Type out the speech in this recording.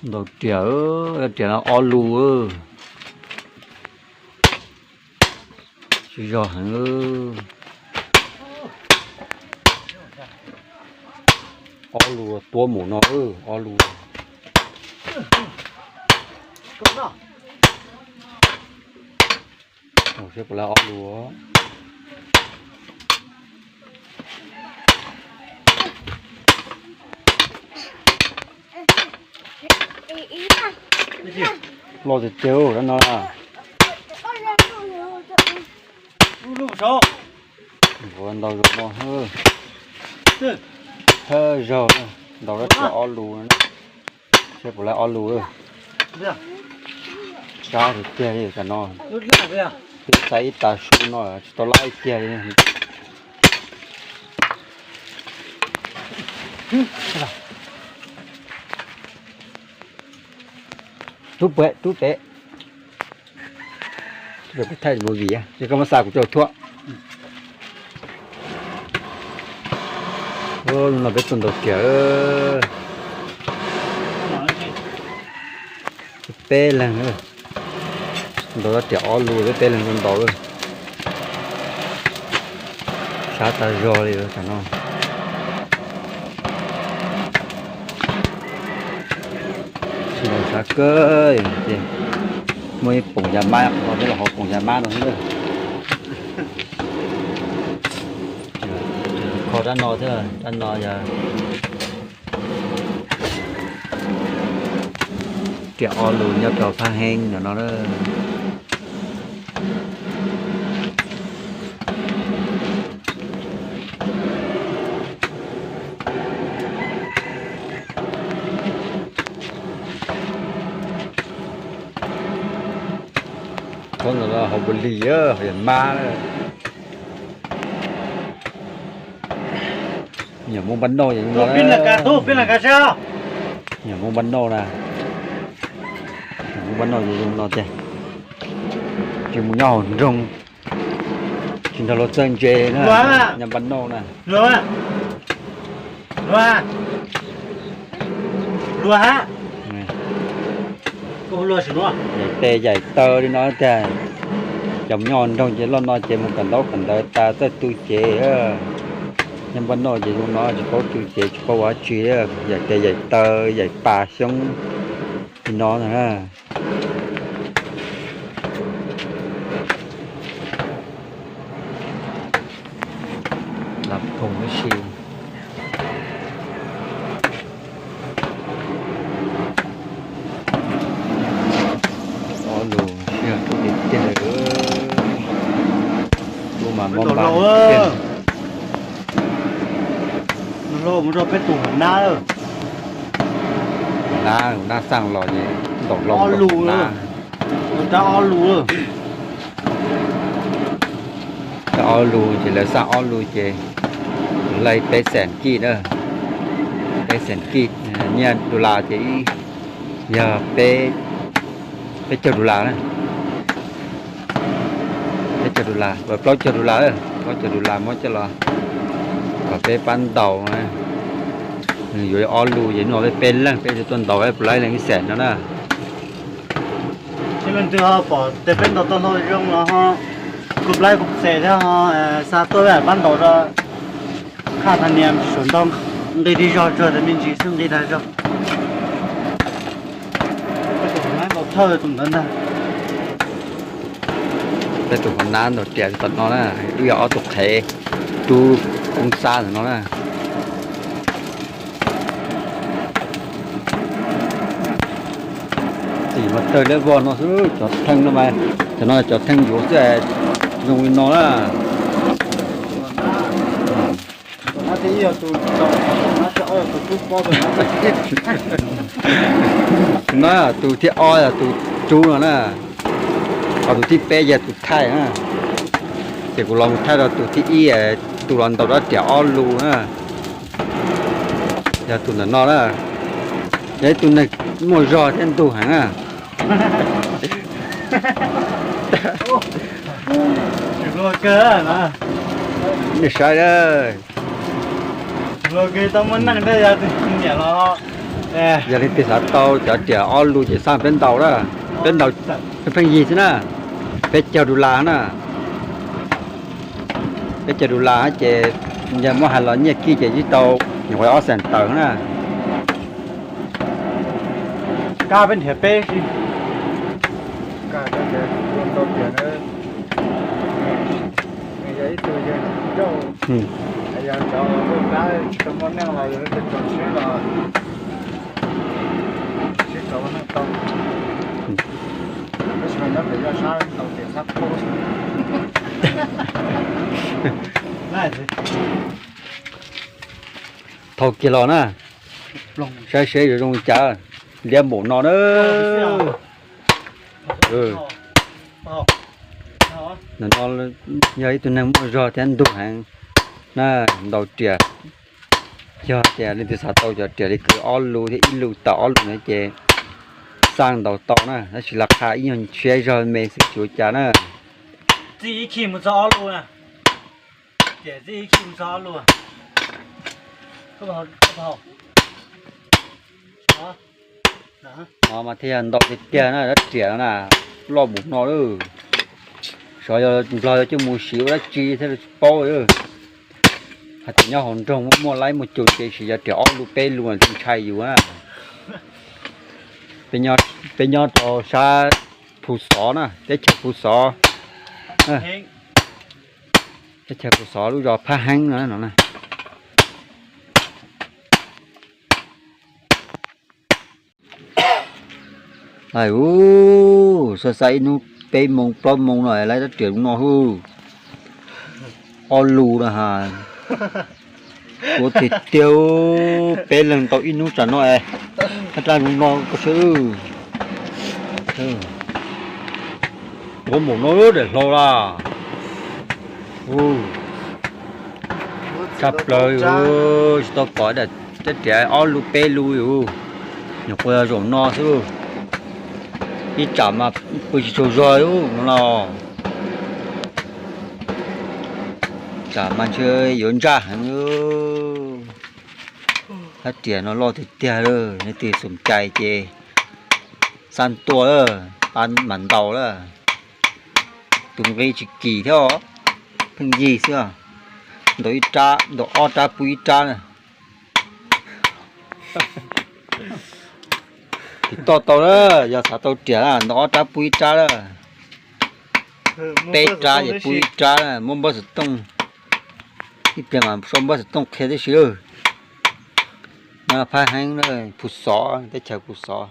Ntaus riam, riam no ob lus, tsis zog heev. Ob lus tuab mus no, ob lus. Seb puas lab ob lus. Loj tiag tiag no. Ntaus zoo no, thawj zaug ntaus rab riam ob lus, seb puas lab ob lus. Sab tiag tiag li tam no, twb xaiv ib tag su no tsis tau lab ib kiag li. Rub pem, rub pem. Kuv thaij movie, ces koj muab xa kuv coj thuam. Hnub no peb tuaj ntaus riam, peb leeg, ntaus rab riam ob lus, peb peb leeg tuaj ntaus. Sab tag zog li tam no. Sab kawg, muaj ib poom yav mab, qhov peb los hauv poom yav mab no xwb. Kho rab no thiab, rab no yog riam ob lus nyob rau Phab Heeb no no. Thaum no hauv npaum li, hauv yam mab. Nyuam Hmoob npaj noj, nyuam Hmoob npaj noj, nyuam Hmoob npaj noj ces zoo no tiag. Tsis mus nyob hauv nroog, tsis nrog luag txawj ntse na, nyob npaj noj na. Yaim tes yaim taw li no tiag. Cov mus nyob hauv nroog ces loj no ces mus kawm ntaub kawm ntawv tas txawj tu cev. Nyob npaj noj ces zoo no tsis paub tu cev tsis paub ua dab tsi, yaim tes yaim taw yaim pas xyoob li no na. Lab phoom tab sis ob lus sij hawm rub tiag tiag li. Rub mas mob npab tiag. Mus rau peb tus hauv nab, hauv nab, hauv nab xaj los ces ntaus hlau ob lus, rab ob lus. Rab ob lus ces lawv xaj ob lus ces lawv peb xees kij na, peb xees kij, nyiaj dollar ces yog peb, peb caug dollar na. Peb caug dollar, plaub caug dollar, plaub caug dollar muab coj los kom peb pab ntaus na. Nws yuav ob lus ces hnub no peb peb leeg peb tuaj ntaus peb puas lab ib leeg ib xees no na. Leej twg ho pom tias peb ntaus tau hlau zoo los ho kuv laib kuv xees thiab ho xa tuaj pab ntaus rau. Khaj tha nias tsis tshua ntau, nqi dig zog tsuag tias me ntsis xwb nqi dag zog. Peb tus hauv nab ntaus thawj tus ntawd ntag. Peb tus hauv nab ntaus riam tom no na, wb yog ob tug qhev rub koob xab ntawm no na. Tim mas tawg liab vog no xwb, cov theej no mas, cov no cov theej yuav xwb, zoo li no na. No tus thib ob yog tus rub no na, ho tus thib peb yog tus thaij na. Ces kuv los mus thaij rau tus thib ib, tus los ntaus rab riam ob lus na. Yog tus ntawm no na, yog ib tug neeg muaj zog thiab ntug heev na. Nej saib, tau muaj neej thiab yog tus niam los Yog leej twg xav tau cov riam ob lus ces xaj peb ntaus na, peb ntaus pheej yig xwb na, peb caug dollar na. Peb caug dollar ces yog muab hais los nyiaj kib ces twb tau nyuam qhuav ob xees tawm na. Kab peb nrhiav peb, Thau kiag los na, saib seb yuav zoo li cas, liab npaum no na. Ntawm no yog ib tug neeg muaj zog thiab ntug heev na, ntaus riam. Yog tias leej twg xav tau cov riam li kws ob lus thiab ib lus tawm ob lus na ces xaj ntaus tau na, tab sis las qha ib nyuag siab zog me xwb tsis ua cas na. Txij ib khij mus txog ob lus na, riam txij ib khij mus txog ob lus. No mas thiaj yog ntau tiag tiag na, dab riam no na, loj npaum no lawm. Xyov yog nplog yog coj mus siv ua dab tsi thiaj li tsis paub. Hais tias nyob hauv nroog muaj laib muaj cum ces siv cov riam ob lus peb lus tsis ntshai yus na. Peb nyob rau sab Phu Xov na, teb chaws Phu Xov. Teb chaws Phu Xov lub zos Phab Heeb no no. Ub, xav xav ib hnub peb moos plaub moos no lawv rab riam no hwb. Ob lus na ha. Ua tiag tiag, peb leeg tau ib hnub tsam no es, hab rab zoo no koj saib. Ua npaum no daim hlau lawm. Tshaj plaws, tsis tau pom dab riam ob lus peb lus yus. Nyuam qhuav zaum no xwb. Ib tsam mas pw tsis tsaug zog no los. Tsam mas ntshe yuav ntsaj heev. Dab riam no loj tiag tiag lawm, leej twg xom cai ces xaj tuaj lawm, pab mam ntaus lawm. Tus nqi tsis kim thiab os, pheej yig xwb. Ntaus ib rab, ntaus ob rab pub ib rab na. Tiv toj tau na, yog xav tau riam na, ntaus ob rab pub ib rab na. Peb rab ces pub ib rab na, muab npawb xov tooj. Ib pliag mas sau npawb xov tooj qhia tib si lawm. No Phab Heeb, Phu Xov, teb chaws Phu Xov.